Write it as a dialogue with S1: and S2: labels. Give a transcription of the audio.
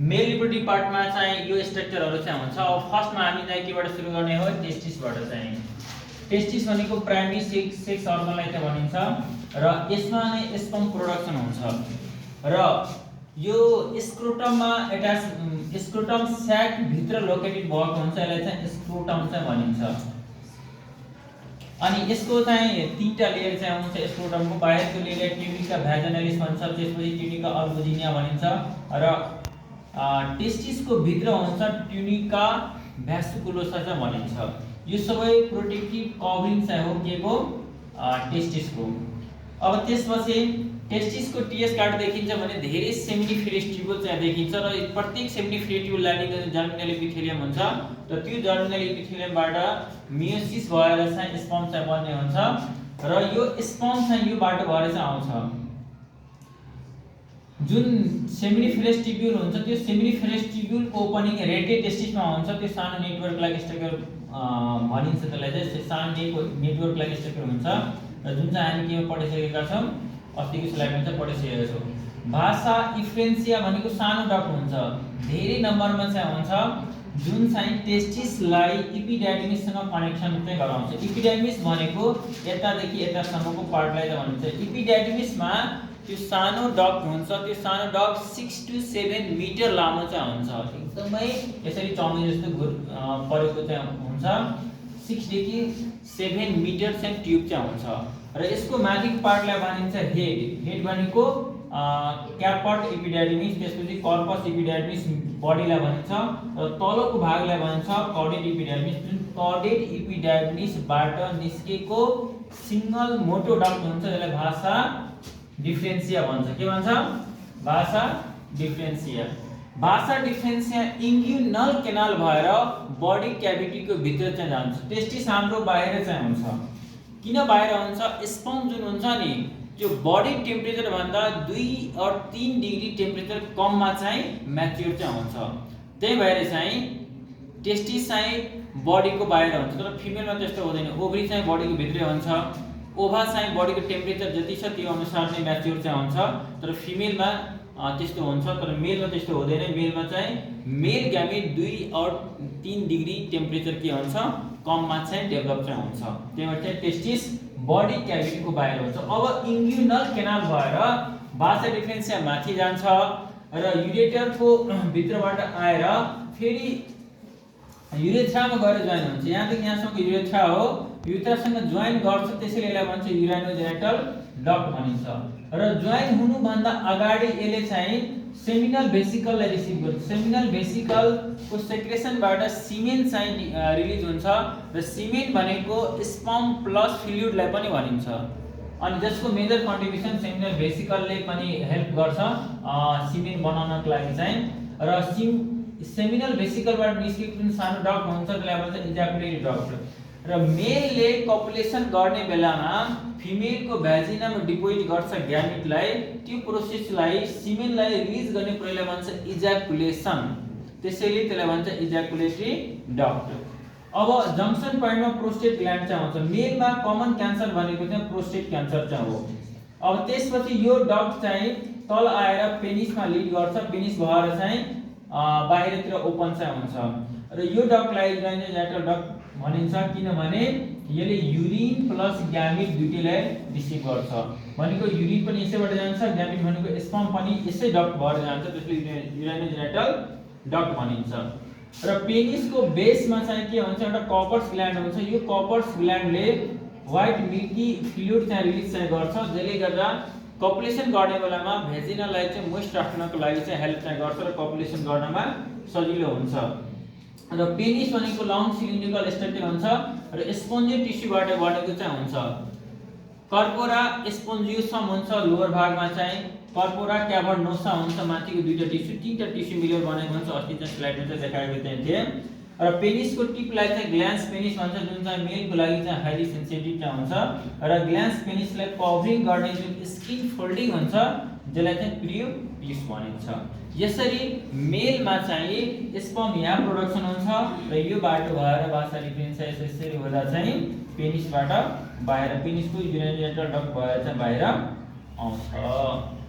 S1: मेल reproductive पार्टमा चाहिँ यो स्ट्रक्चरहरु चाहिँ हुन्छ। अब फर्स्टमा हामी चाहिँ केबाट सुरु गर्ने हो, टेस्टिसबाट चाहिँ। टेस्टिस भनेको प्राइमरी सेक्स अर्गनलाई चाहिँ भनिन्छ र यसमा नै स्पर्म प्रोडक्सन हुन्छ र यो स्क्रोटममा स्क्रोटम स्याक भित्र लोकेटेड भएको हुन्छ, यसलाई चाहिँ स्क्रोटम चाहिँ भनिन्छ। अनि यसको चाहिँ तीनटा लेयर चाहिँ हुन्छ स्क्रोटमको। बाहिरको लेयर ट्युनिका भ्याजिनालिस भन्छ, त्यसपछि ट्युनिका अल्बुजिनिया भनिन्छ र टेस्टिसको भित्र हुन्छ ट्युनिका भ्यास्कुलोसा चाहिँ भनिन्छ। यो सबै प्रोटेक्टिभ कभरिङ चाहिँ हो के को, टेस्टिसको। अब त्यसपछि टेस्टिसको टीएस कार्ड देखिन्छ भने धेरै सेमिनिफेरस ट्युबल चाहिँ देखिन्छ र प्रत्येक seminiferous tubal lining germinal epithelium हुन्छ र त्यो जर्मिनल इपिथेलियमबाट मियोसिस भएर चाहिँ स्पर्म चाहिँ बन्ने हुन्छ र यो स्पर्म चाहिँ यो बाटो भएर चाहिँ आउँछ। जुन सेमिनिफेरस ट्युब्युल हुन्छ त्यो सेमिनिफेरस ट्युब्युलको ओपनिङ रेटेड टेस्टिसमा हुन्छ। त्यो सानो नेटवर्क लाइक स्ट्रक्चर भनिन्छ, त्यसलाई चाहिँ सानो नेटवर्क लाइक स्ट्रक्चर हुन्छ र जुन चाहिँ हामी केमा पढिसकेका छौं, अस्तिको स्लाइडमा चाहिँ पढिसकेका छौं। भाषा इफ्रेन्सिया भनेको सानो डक्ट हुन्छ, धेरै नम्बरमा चाहिँ हुन्छ, जुन चाहिँ टेस्टिसलाई इपिडाइडिमिससँग कनेक्सन चाहिँ गराउँछ। इपिडाइडिमिस भनेको यतादेखि यतासम्मको पार्टलाई चाहिँ भनिन्छ। इपिडाइडिमिसमा त्यो सानो डक्ट हुन्छ, त्यो सानो डक्ट 6 to 7 मिटर लामो चाहिँ हुन्छ, एकदमै यसरी चौमी जस्तो परेको चाहिँ हुन्छ। 6 देखि 7 मिटर चाहिँ ट्युब चाहिँ हुन्छ र यसको माथिको पार्टलाई भनिन्छ हेड। हेड भनेको क्यापट इपिडाइडिमिस, त्यसपछि कर्पस इपिडाइडिमिस बडीलाई भनिन्छ र तलको भागलाई भनिन्छ कॉर्डेट इपिडाइडिमिस। जुन कॉर्डेट इपिडाइडिमिसबाट निस्केको सिंगल मोटो डक्ट हुन्छ, यसलाई भाषा डिफ्रेन्सिया भन्छ। के भन्छ? भाषा डिफ्रेन्सिया। भाषा डिफ्रेन्सिया इन्ग्युनल केनाल भएर बडी क्याभिटीको भित्र चाहिँ जान्छ। टेस्टिस हाम्रो बाहिर चाहिँ हुन्छ। किन बाहिर हुन्छ? स्पर्म जुन हुन्छ नि त्यो बडी टेम्परेचर भन्दा 2 और 3 डिग्री टेम्परेचर कममा चाहिँ म्याच्योर चाहिँ हुन्छ। त्यही भएर चाहिँ टेस्टिस चाहिँ बडीको बाहिर हुन्छ, तर फिमेलमा त्यस्तो हुँदैन। ओभरी चाहिँ बडीको भित्रै हुन्छ। ओभा चाहिँ बडीको टेम्परेचर जति छ त्यो अनुसार नै म्याच्योर चाहिँ हुन्छ, तर फिमेलमा त्यस्तो हुन्छ, तर मेलमा त्यस्तो हुँदैन। मेलमा चाहिँ मेल ग्यामेट 2 और 3 डिग्री टेम्परेचर के हुन्छ, कममा चाहिँ डेभलप चाहिँ हुन्छ। त्यही भएर चाहिँ टेस्टिस बडी क्याभिटीको बाहिर हुन्छ। अब इन्ग्युनल केनाल भएर भाषा डिफ्रेन्सिया माथि जान्छ र युरेटरको भित्रबाट आएर फेरि युरेथ्रामा गएर जोइन हुन्छ। यहाँदेखि यहाँसम्म युरेथ्रा हो, युरेथ्रासँग जोइन गर्छ, त्यसैले यसलाई भन्छ युराइनोजेनिटल डक्ट भनिन्छ। र जोइन हुनुभन्दा अगाडि यसले चाहिँ सेमिनल भेसिकललाई रिसिभ गर्छ। सेमिनल भेसिकलको सेक्रेसनबाट सिमेन चाहिँ रिलिज हुन्छ र सिमेन भनेको स्पर्म प्लस फ्लुइडलाई पनि भनिन्छ, अनि जसको मेजर कन्ट्रिब्युसन सेमिनल भेसिकलले पनि हेल्प गर्छ सिमेन बनाउनको लागि चाहिँ। र सेमिनल भेसिकलबाट निस्केको जुन सानो डक्ट हुन्छ त्यसलाई भन्छ इजाकुलेटरी डक्ट। र मेलले कपुलेसन गर्ने बेलामा फिमेलको भ्याजिनामा डिपोजिट गर्छ ग्यामेटलाई, त्यो प्रोसेसलाई सिमेनलाई रिलिज गर्ने प्रक्रियालाई भन्छ इजाकुलेसन, त्यसैले त्यसलाई भन्छ इजाकुलेटरी डक्ट। अब जंक्सन पोइन्टमा प्रोस्टेट ग्ल्यान्ड चाहिँ हुन्छ। मेलमा कमन क्यान्सर भनेको चाहिँ प्रोस्टेट क्यान्सर चाहिँ हो। अब त्यसपछि यो डक्ट चाहिँ तल आएर पेनिसमा लिड गर्छ, पेनिस भएर चाहिँ बाहिरतिर ओपन चाहिँ हुन्छ र यो डक्टलाई युराइनोजेनिटल डक्ट भनिन्छ, किनभने यसले युरिन प्लस ग्यामेट दुईटैलाई रिसिभ गर्छ। भनेको युरिन पनि यसैबाट जान्छ, ग्यामेट भनेको स्पर्म पनि यसै डक्ट भएर जान्छ, त्यसले युराइनोजेनिटल डक्ट भनिन्छ। र पेनिसको बेसमा चाहिँ के हुन्छ, एउटा कपर्स ग्ल्यान्ड हुन्छ। यो कपर्स ग्ल्यान्डले व्हाइट मिल्की फ्लुइड चाहिँ रिलिज चाहिँ गर्छ, जसले गर्दा कपुलेसन गर्ने बेलामा भेजिनालाई चाहिँ मोइस्ट राख्नको लागि चाहिँ हेल्प चाहिँ गर्छ र कपुलेसन गर्नमा सजिलो हुन्छ। र पेनिस भनेको लङ सिलिन्ड्रिकल स्ट्रक्चर हुन्छ र स्पोन्जी टिस्युबाट बनेको चाहिँ हुन्छ। कर्पोरा स्पोन्जियोसम हुन्छ लोअर भागमा चाहिँ, कर्पोरा क्याभर्नोसा हुन्छ माथिको दुईटा टिस्यु, तीनटा टिस्यु मिलेर बनेको हुन्छ। अस्ति चाहिँ स्लाइडमा चाहिँ देखाएको चाहिँ थिए। र पेनिसको टिपलाई चाहिँ ग्ल्यान्स पेनिस भन्छ, जुन चाहिँ मेलको लागि चाहिँ हाइली सेन्सिटिभ चाहिँ हुन्छ। र ग्ल्यान्स पेनिसलाई कभरिङ गर्ने जुन स्किन फोल्डिङ हुन्छ जसलाई चाहिँ प्रियोपिस भनिन्छ। यसरी मेलमा चाहिँ स्पर्म यहाँ प्रोडक्सन हुन्छ र यो बाटो भएर भाषा डिफ्रेन्सिया यसरी हुँदा चाहिँ पेनिसबाट बाहिर, पेनिसको युराइनोजेनिटल डक्ट भएर चाहिँ बाहिर आउँछ।